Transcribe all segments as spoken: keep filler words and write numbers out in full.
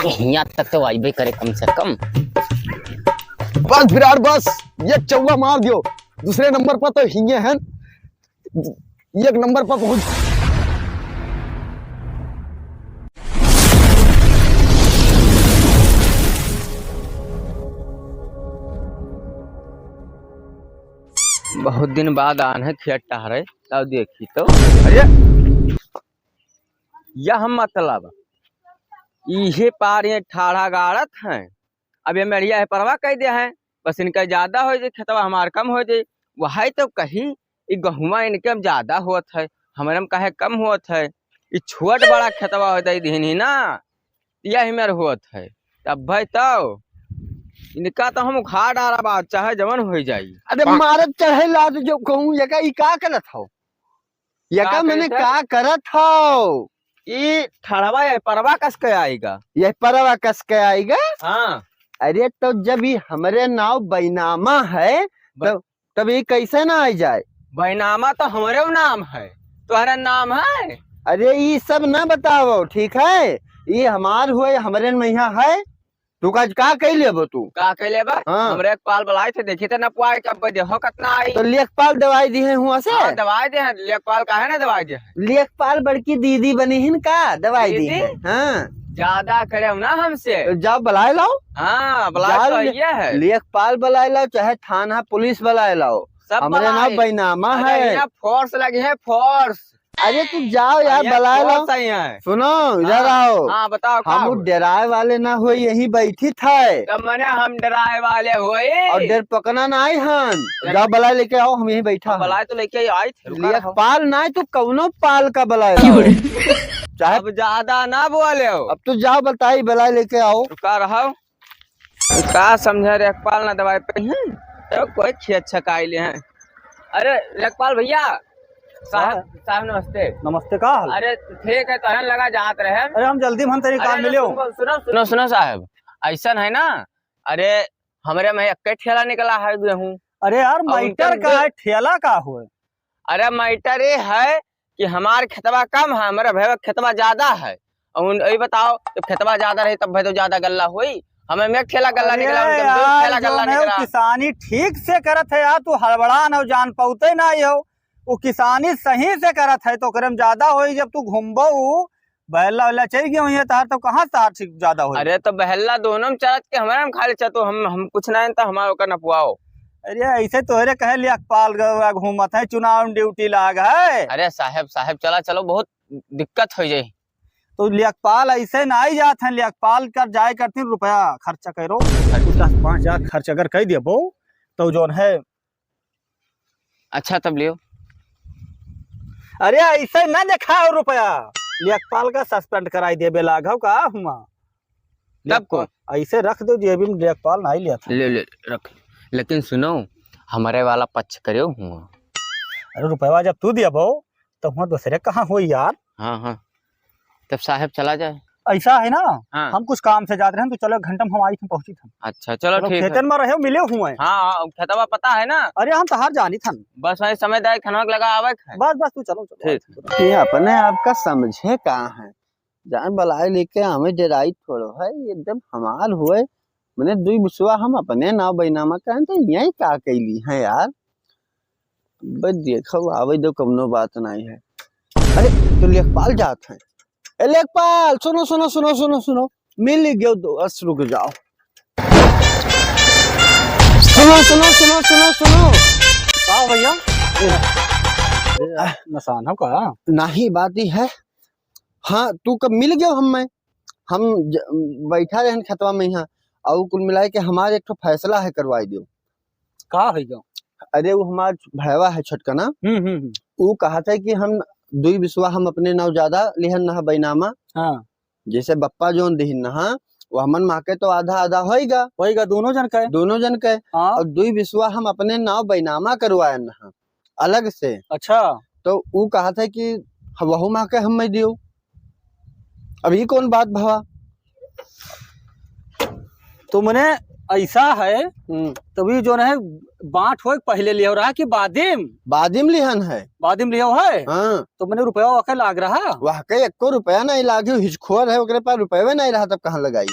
हियाँ तक तो आइबे करे कम से कम। बस विराट, बस, एक चौका मार दियो। दूसरे नंबर पर तो हिये हैं, एक नंबर पर पहुँच। बहुत दिन बाद आन है खेत टहरे, तब देखी तो। अरे, यह मतलब, इहे पार ये ठाढ़ा गाड़त हैं। अब ये मेड़िया है परवा कह दे हैं, बस इनका ज्यादा हो जाए, खेतवा हमार कम हो जाए। वही तो कही, ई गहुआ इनके हम ज्यादा होत है, हमरे में काहे कम होत है? ई छोट बड़ा खेतवा होत है, दीन ही ना, यही मेर होत है। तब भाई तो इनका तो हम उखाड़ डारा बा, चाहे जवन हो जाई। अरे मारत चढ़े लात जो कहूँ, ये का, ई का करत हो? ये का का मैंने करत है? का करत हो? ई ठड़वा ये परवा कस के आएगा? ये परवा कस के आएगा? हाँ। अरे तो जब ये हमरे नाव बैनामा है, ब- तब, तब ये कैसे ना आ जाए? बैनामा तो हमरे नाम है, तोहरे नाम है। अरे ये सब ना बताओ, ठीक है? ये हमार हुए, हमरे में यहाँ है। तू का, का कह लेबो तू? का कह लेबा? हाँ। हमरे लेखपाल बुलाए थे, देखी थे नपवाए के, अब देखो कितना आई। तो लेखपाल दवाई दी है हुआ से? हाँ, दवाई दे हैं। लेखपाल काहे ना दवाई दे हैं? लेखपाल बड़की दीदी बनी हिन का? दवाई दी दीदी? है। हाँ। ज्यादा करे ना हमसे। तो जाओ बुलाए लाओ। हाँ, बुलाए जाओ तो ले-, ये है। लेखपाल बुलाए लाओ, चाहे थाना पुलिस बुलाए लाओ। सब हमरे ना बुलाए। बैनामा अरे, है। यहाँ फोर्स लगी है, फोर्स। अरे तू जाओ यार, अरे बुलाए कौन लाओ। सही है? सुनो, इधर हाँ, आओ। हाँ, बताओ, का हम हुआ? डराए वाले ना होई, यहीं बैठी थे। तो मने हम डराए वाले होई? और डर पकना ना आई हन। चल। जाओ बुलाए लेके आओ, हम यहीं बैठा हम हैं। बुलाए तो लेके आई थे, रुका रहो। लेखपाल ना, तू कौनो पाल का बुलाए लाओ। चाहे अब ज्यादा ना बोले हो। अब तू जाओ बताई, बुलाए लेके आओ। रुका रहो। का समझे लेखपाल ना दवाई पे हैं, तो कोई खेत छकाई ले हैं। अरे लेखपाल भैया, साहब, हाँ। साहब नमस्ते। नमस्ते, का हाल? अरे ठीक है, तोहन लगा जात रहे। अरे हम जल्दी में हम तेरी अरे, कार अरे, मिले हो। सुनो, सुनो, सुनो, सुनो साहब, ऐसा है ना, अरे हमरे में एक ठेला निकला है गेहूं। अरे यार, और उनके मैटर का है, ठेला का हुए? अरे मैटर ये है कि हमार खेतवा कम है, हमारे भैया के खेतवा ज्यादा है। और उन, ये बताओ, जब खेतवा ज्यादा रही तब भाई तो ज्यादा गल्ला हुई। हमें में एक ठेला गल्ला अरे निकला, उनके में दो यार, ठेला जो गल्ला है, वो निकला। किसानी ठीक से करत है यार, तू हड़बड़ा न जान पाउते ना हो। वो किसानी सही से करत है तो ओकरे में ज्यादा होई, जब तू घूमबो उ बहल्ला वहल्ला चल गए हुई है तहार, तो कहाँ से तहार ठीक ज्यादा होई? अरे तो बहल्ला दोनों में चरत के हमारे में खा ले तो हम, हम कुछ ना तो हमारे ओकर नपवाओ। अरे ऐसे तोहरे कहे लेखपाल ग-, घूमत है, चुनाव में ड्यूटी लाग है। अरे साहब, साहब चला चलो, बहुत दिक्कत हो जाए। तो लेखपाल ऐसे ना आई जात हैं, लेखपाल कर जाए करती रुपया खर्चा करो। अच्छा। दस पाँच हजार खर्च अगर कर देबो तो जौन है। अच्छा तब लियो। अरे ऐसे ना दिखाओ रुपया, लेखपाल का सस्पेंड कराई देबे लाग हो का हुआ। तब को? लेखपाल ऐसे रख दो जेबी में, लेखपाल नहीं लिया था। ले, ले, रख। लेकिन सुनो, हमारे वाला पक्ष करियो हुआ। अरे रुपया जब तू देबो तो हुआ दूसरे कहाँ हो यार? हाँ, हाँ। तब साहब चला जाए। ऐसा है ना, हाँ। हम कुछ काम से जात रहे हैं, तो चलो एक घंटा में हम आई थे, पहुंची थे। अच्छा, चलो चलो, ठीक है। खेतन में रहे, मिले हुए हैं। हाँ, हाँ, खेतवा पता है ना? अरे हम तहार जानी थन। बस वही समय दायक खनवा के लगा आवे के है। बस, बस तू चलो, चलो। ठीक। ये अपने आप का समझे का है? जान बलाए लेके हमें डेराई थोड़ो है, ये एकदम हमार हुए। मने दुई बिसवा हम अपने नाव बैनामा करें तो यही का कैली है यार? बस देखो, आवे दो, कवनो बात नहीं है। अरे, तो लेखपाल जात हैं। ए लेखपाल, सुनो, सुनो, सुनो, सुनो, सुनो, मिल गयो दोस्त, रुक जाओ। सुनो, सुनो, सुनो, सुनो, सुनो। का भैया? ए, ए, नसान हो का? नहीं, बात ही है। हाँ, तू कब मिल गयो हम में? हम ज-, बैठा रहन खेतवा में यहाँ, और कुल मिलाए के हमारे एक ठो फैसला है, करवाई दियो। का है गाँव? अरे, वो हमार भैवा है छोटका ना, हम्म, हम्म, हम्म। वो कहा था कि हम दुई बिसवा हम अपने नाव ज्यादा लिहन नहा बैनामा। हाँ। जैसे बप्पा जोन दिहिन नहा, वो हमन माँ के तो आधा आधा होइगा। होइगा, दोनों जन के। दोनों जन के। हाँ। और दुई बिसवा हम अपने नाव बैनामा करवायन नहा, अलग से। अच्छा। तो वो कहा था कि वहू माँ के हम में दियो। अब ये कौन बात भवा? तो मने ऐसा है, हम्म। तभी जो है बाँट होए पहिले लिहो रहा कि बादिम? बादिम लिहन है। बादिम लिहो है? हाँ। तो मने रुपया वके लाग रहा? वहके एको रुपया नहीं लागी, हिचखोर है, ओकरे पास रुपये नहीं रहा, तब कहाँ लगाई?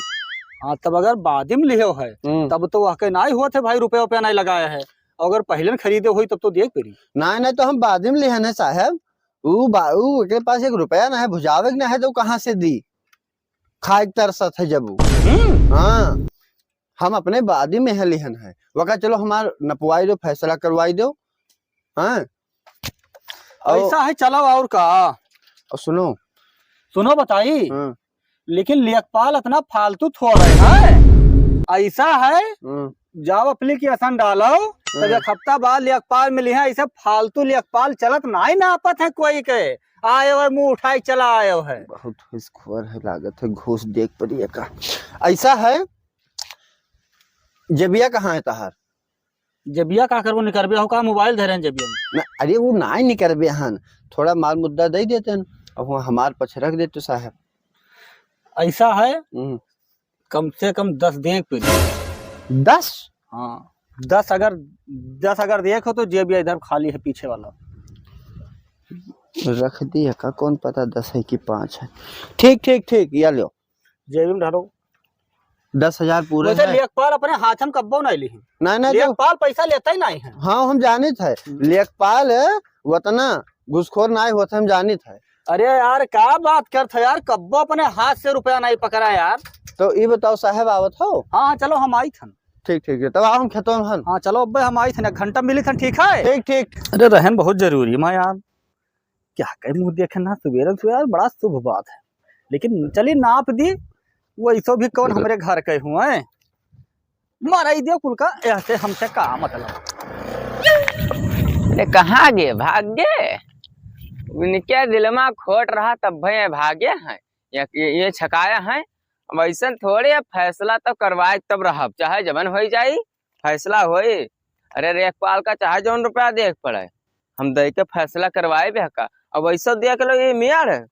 हाँ, तब अगर बादिम लिहो है, हम्म। तब तो वहके नहीं होत है भाई, रुपया, रुपया नहीं लगाया है। अगर पहिले न खरीदे होई, तब तो देख पड़ी। नहीं, नहीं, तो हम बादिम लिहन है साहब। ऊ बा-, ऊ ओकरे पास एक रुपया ना है, भुजावे के ना है, तो कहाँ से दी? खाए के तरसत है जब ऊ। हम्म। हाँ, हम अपने बादिम है लिहन है। वका चलो हमार नपवाई दो, फैसला करवाई दो। हाँ। और ऐसा है, चलो और का? और सुनो। सुनो बताई। हाँ। लेकिन लेखपाल इतना फालतू थोड़े है। ऐसा है, हम्म। जाओ application डालो, तब हम्म। एक हफ्ता बाद लेखपाल मिली है, ऐसे फालतू लेखपाल चलत नाई नापत है कोई के। आयो है, मुंह उठाई चला आयो है। बहुत घूसखोर है, लागत है घूस देख पड़ी का। ऐसा है, जेबिया कहाँ है तहार? जेबिया का करबो, निकरबे हो का? मोबाइल धरे हैं जेबिया में। ना, अरे वो नाई निकरबे हन, थोड़ा माल मुद्दा दे देते हैं, अब वो हमार पछ रख देते साहब। ऐसा है, हम्म। कम से कम दस देख पड़ी। दस? हाँ, दस अगर, दस अगर देखो तो जेबिया इधर खाली है पीछे वाला। रख दिया का, कौन पता दस है कि पाँच है। ठीक, ठीक, ठीक, या लो। जेबी में डालो। दस हजार पूरे वैसे हैं। लेखपाल अपने हाथ में कब्बो नहीं ली। नहीं, नहीं, तो लेखपाल पैसा लेता ही नहीं है। हाँ, हम जानित है। हम्म। लेखपाल वतना घूसखोर नहीं होता, हम जानित है। अरे यार, का बात करत है यार, कब्बो अपने हाथ से रुपया नहीं पकड़ा यार। तो ई बताओ साहब, आवत हो? हाँ, हाँ, चलो हम आई थन। ठीक, ठीक है, तब आओ हम खेतवा में हन। हाँ, चलो अब्बे हम आई थन, एक घंटा मिली थन, ठीक है? ठीक, ठीक। अरे रहन बहुत जरूरी है यार, क्या कहे मुँह देखे ना, सुबेरे सुबेरे बड़ा शुभ बात है, लेकिन चली नाप दी, वो ऐसो भी कौन हमरे घर के हुए हैं। मराई दियो कुल का, ऐसे हमसे का मतलब? ले कहाँ गे, भाग गे? उनके दिल में खोट रहा तब भय भागे हैं, ये, ये, ये छकाया है। अब ऐसन थोड़े है, फैसला तो करवाए तब रहब, चाहे जवन होई जाई, फैसला होई। अरे लेखपाल का चाहे जौन रुपया देख पड़े, हम दे के फैसला करवाए बे का। अब ऐसा देख लो, ये मेड़ है,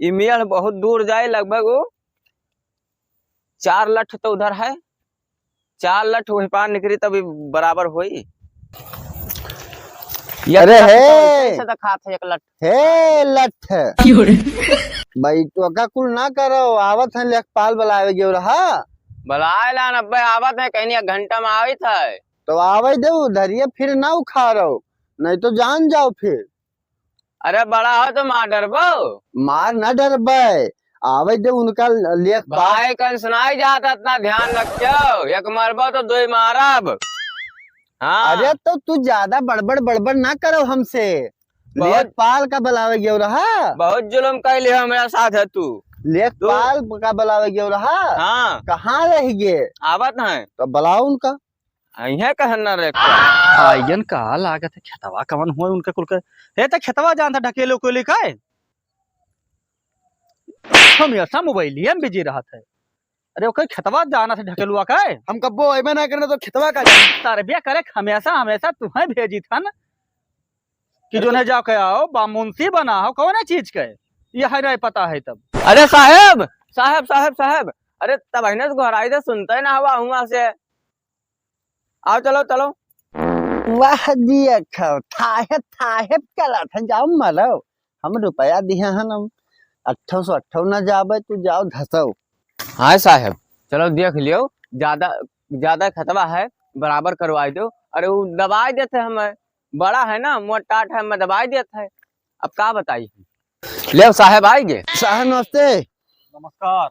ई मेड़ बहुत दूर जाए, लगभग वो चार लठ तो उधर है, चार लठ वही पार निकली तब ई बराबर होई। एक अरे लठ तो हे। ऐसे दिखात है, एक लठ। हे लठ। क्यों रे? भाई तो का कुल ना करो, आवत है लेखपाल बुलावे गयो रहा। बुलाए लान अब्बे आवत है, कहीं एक घंटा में आवित है। तो आवे दे, धरिए फिर ना उखाड़ो, नहीं तो जान जाओ फिर। अरे बड़ा हो तो मार डरबो? मार ना डरबे, आवे दे उनका लेखपाल। भाई कन सुनाई जात, इतना ध्यान रखियो, एक मारबो तो दो ही मारब। हाँ। अरे तो तू ज्यादा बड़बड़ बड़बड़ ना करो हमसे। बहुत लेखपाल का बुलावे गयो रहा। बहुत जुल्म कैले हो मेरा साथ है तू। लेखपाल का बुलावे गयो रहा। हाँ। कहाँ रह गए? आवत हैं। तो बुलाओ उनका। अइहे कहन ना रे। आइगन का लागत है खेतवा कवन हुआ उनके कुल के। हे त खेतवा जानत है ढकेलो कोली का है? हमेशा मोबाइलिया में बिजी रहत है। अरे ओके खेतवा जानत है ढकेलुआ का है? हम कब्बो अइबे ना करना तो खेतवा का जाने। तरबिया करे हमेशा, हमेशा तुहें भेजित हन कि जो नहीं जाओ के आओ, बा मुंशी बना हो, कौन चीज के? ये है नहीं पता है तब। अरे साहेब, साहेब, साहेब, साहेब, अरे तब है ना तो घर आई दे, सुनते ना हवा हुआ से। आओ, चलो, चलो। वाह जी, अखो, थाहे, थाहे चलत है, जाओ मरो। हम रुपया दिहे हन, हम अट्ठो सौ अट्ठो न जाबे, तू जाओ धसो। हाँ साहेब, चलो देख लियो, ज्यादा, ज्यादा खतवा है, बराबर करवाई दो। अरे वो दबाई देते हमें, बड़ा है ना, मोटाट है, मैं दबाई देते है। अब का बताई? ले साहेब आइगे। साहेब नमस्ते। नमस्कार।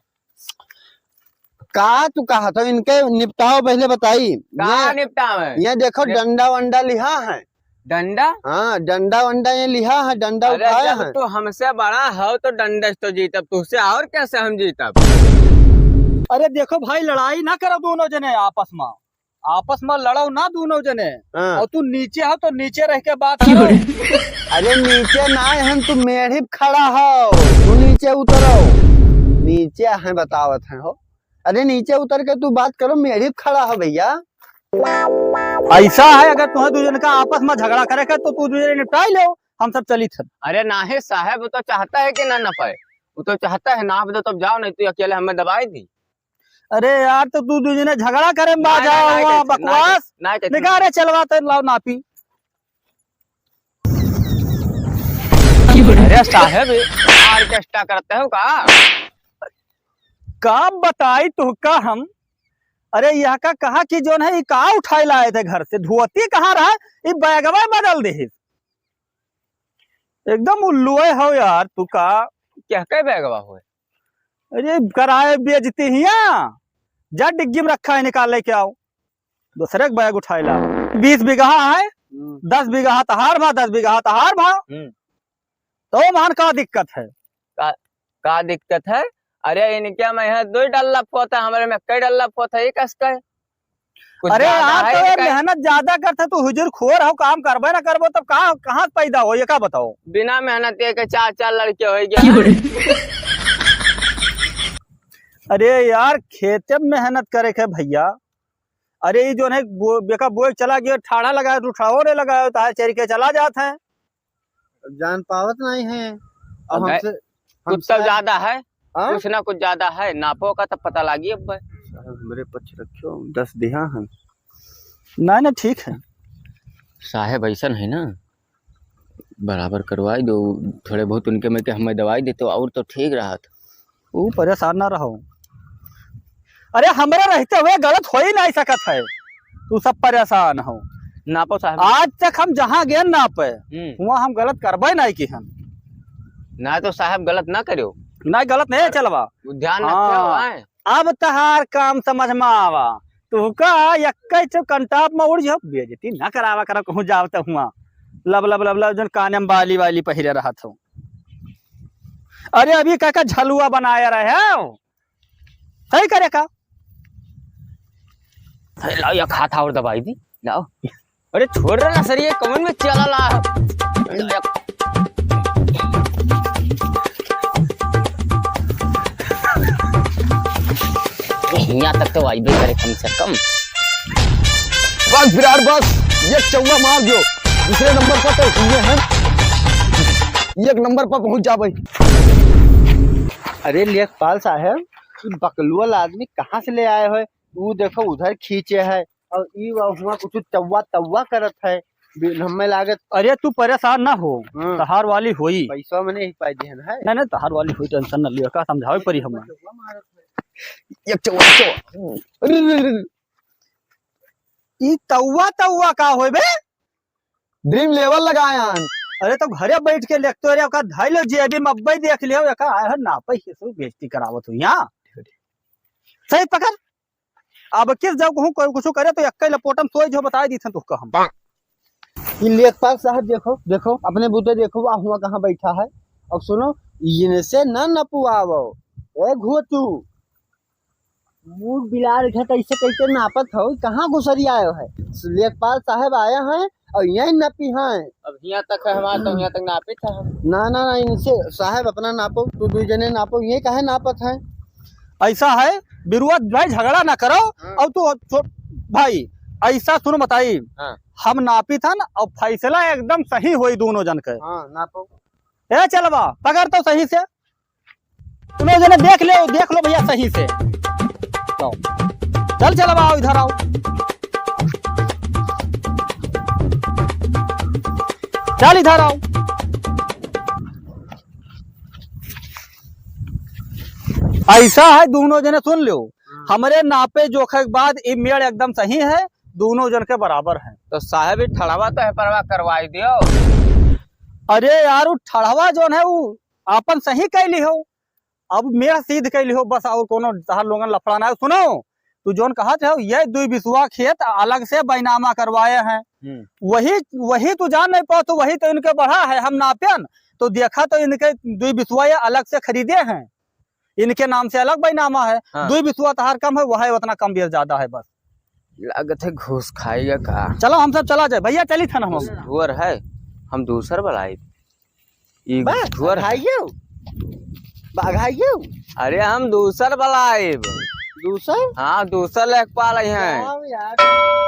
का तू कहा था, इनके निपटाओ पहले बताई। का ये, निपटावे? ये देखो निप- डंडा वंडा लिहा है। डंडा? हाँ, डंडा वंडा ये लिहा है, डंडा अरे उठाया जब है। तू हमसे बड़ा हो तो डंडा से तो जीतब, तुझसे और कैसे हम जीतब? अरे देखो भाई, लड़ाई ना करो दोनों जने आपस में। आपस में लड़ो ना दोनों जने। हाँ। और तू नीचे हो तो नीचे रह के बात करो। अरे नीचे ना है, तू मेढ़ी पे खड़ा हो, तू नीचे उतरो। नीचे है बतावत है हो। अरे नीचे उतर के तू बात करो, मेढ़ी पे खड़ा हो भैया। ऐसा है अगर तुम्हें दू जन का आपस में झगड़ा करे के तो तू दू जने निपटाई लो, हम सब चली थे। अरे नाहीं साहेब, वो तो चाहता है कि ना नपाए, वो तो चाहता है नाप दो तब जाओ, नहीं तो अकेले हमें दबाई दी। अरे यार, तो तू दुइ जने झगड़ा करे में बा, नाहीं, जाओ नाहीं, वहाँ नाहीं, बकवास। नाहीं, नाहीं, निकाल रे, चलवा तो लाओ नापी। अरे साहेब, ये orchestra करते हो का? का बताई तुहका हम? अरे यह का कहा कि जौन है, ये का उठाए लाए थे घर से? धोती कहाँ रहा, ये बैगवा बदल दे। एकदम उल्लुए हो यार तू का। क्या के बैगवा होए? अरे कराए बेइज्जती हिया, जा डिग्गी में रखा है, निकाल लेके आओ। दूसरे के बैग उठाए ला। बीस बीघा है, हम्म। दस बीघा तहार भा, दस बीघा तहार भा। हम्म। तो मान का दिक्कत है? का, का दिक्कत है? अरे इनके में है दो डल्ला पोता, हमारे में कई डल्ला पोता, ये कस का है? कुछ अरे ज्यादा यार, है तो ये इनका? मेहनत ज्यादा करते, तू हुजूर खोर हो, काम करबे ना करबो, तब कहाँ, कहाँ से पैदा हो, ये का बताओ? बिना मेहनत के, के चार, चार लड़के हो गया। अरे यार, खेते में मेहनत करे के भैया, अरे, ई जौन है, बो-, बेका बोए चला गया, ठाड़ा लगाए, तू ठाड़ो नहीं लगाए, तो चढ़ के चला जात है। जान पावत नहीं है। अब अबे, हमसे, कुछ हमसे तो ज्यादा है, हाँ? कुछ ना कुछ ज्यादा है, नापो का तो पता लागी अब। साहब, हमरे पक्ष रखियो, दस दिहा हम। नहीं, नहीं, ठीक है। साहेब, ऐसा नहीं ना, बराबर करवाई दो, थोड़े बहुत उनके में के हमें दवाई देते, और तो ठीक रहत। ऊ परेशान ना रहो। अरे, हमरे रहते हुए गलत हो ही नहीं सकत है, तू सब परेशान हो। नापो साहब। आज तक हम जहाँ गए नापे, हम्म। वहाँ हम गलत करबे नहीं की हम। ना तो साहब गलत ना करियो। नहीं, गलत नहीं है, चलवा। वो ध्यान रखे हो, हाँ। आए। अब तहार काम समझ में आवा। तुहका यक्कै चो कंटाप में उड़ जाओ, बेइज्जती ना करावा करो, कहूँ जाओ तो हुआ। लब, लब, लब, लब, जौन काने में बाली, वाली पहिरे रहत हो। अरे अभी का, का झलुआ बनाया रहे हो? सही करे का? अरे लाओ, एक हाथ और दबाई दी, लाओ। अरे छोड़ रहा ना सर, ये कमन में चला ला। हियाँ तक तो आइबे करे कम से कम। बस विराट बस, ये चौवा मार दियो। दूसरे नंबर पर तो हुए हैं, एक नंबर पर पहुँच जा भाई। अरे लेखपाल साहब, ये बकलुअल आदमी कहाँ से ले आए हो? ऊ देखो उधर खींचे है और ई वा हुआ कुछ चौवा तौवा करत है। बि-, हमें लागत अरे तू परेशान ना हो, हाँ। तहार वाली होई। पैसा मैंने ही पाई दिहन है। नहीं, नहीं, तहार वाली होई, tension ना लियो, का समझावे पड़ी हमें। एक चौवा, चौवा। अरे, अरे, अरे, अरे। ई तौवा, तौवा का होय बे? Dream level लगायन। अरे तो घरे बैठ के लिखते रे, ओका धाई लो जेबी में अब्बे देख लियो, एका आए हो नापे के सो बेइज्जती करावत हो यहाँ। सही पकड़। अब किस जब कहूँ कोई कुछ करे तो एक्के लपोटम सोई जो बताए दी थन तुहका हम। ये लेखपाल साहब देखो, देखो, अपने बूते देखो, वह हुआ कहाँ बैठा है। और सुनो, इनसे ना नपुआवो। ए घोटू, मूड़ बिलार घट ऐसे कैसे नापत हो? कहाँ घुसरी आयो है? लेखपाल साहब आया है और यहीं नपी हैं। अब हियाँ तक है हमारा, तो हियाँ तक नापित है हम। ना, ना, ना, इनसे साहब अपना नापो, तू दू जने नापो, ये काहे नापत हैं? ऐसा है, बिरुआ भाई झगड़ा ना करो। हाँ। और तू छो-, भाई, ऐसा सुनो बताई, हाँ। हम नापित हन और फैसला एकदम सही होई दोनों जन के। हाँ, नापो। ए चलवा, पकड़ तो सही से। दोनों जने देख ले, देख लो भैया सही से। लो। चल चलवा, आओ इधर आओ। चल इधर आओ। ऐसा है, दोनों जने सुन लो, हम्म। हमरे नापे जोखे के बाद ई मेड़ एकदम सही है, दोनों जन के बराबर है। तो साहब, ई ठड़वा तो है, परवा करवाई दियो। अरे यार, उ ठड़वा जौन है, उ आपन सही कैली हो, अब मेड़ सीध कैली हो, बस और कोनो तहार लोगन लफड़ा ना है। सुनो, तू जौन कहत रहो, ये दुई बिसुआ खेत अलग से बैनामा करवाए हैं। हम्म। वही, वही तू जान नहीं पाओ, तो वही तो इनके बढ़ा है। हम नाप्यन तो देखा तो इनके दुई बिसुआ ये अलग से खरीदे हैं, इनके नाम से अलग बैनामा है। हाँ। दुई बिसुआ तहार कम है, वह है उतना कम बेस ज्यादा है बस। लागत है घूस खाएगा का? चलो हम सब चला जाए भैया, चली था ना हम। घूस ढोर है, हम दूसर बलाई। ई बस, ढोर है। भाइयों, बा-, भाइयों। अरे, हम दूसर बलाइब। दूसर? हाँ, दूसर लेखपाल हैं। जाओ यार।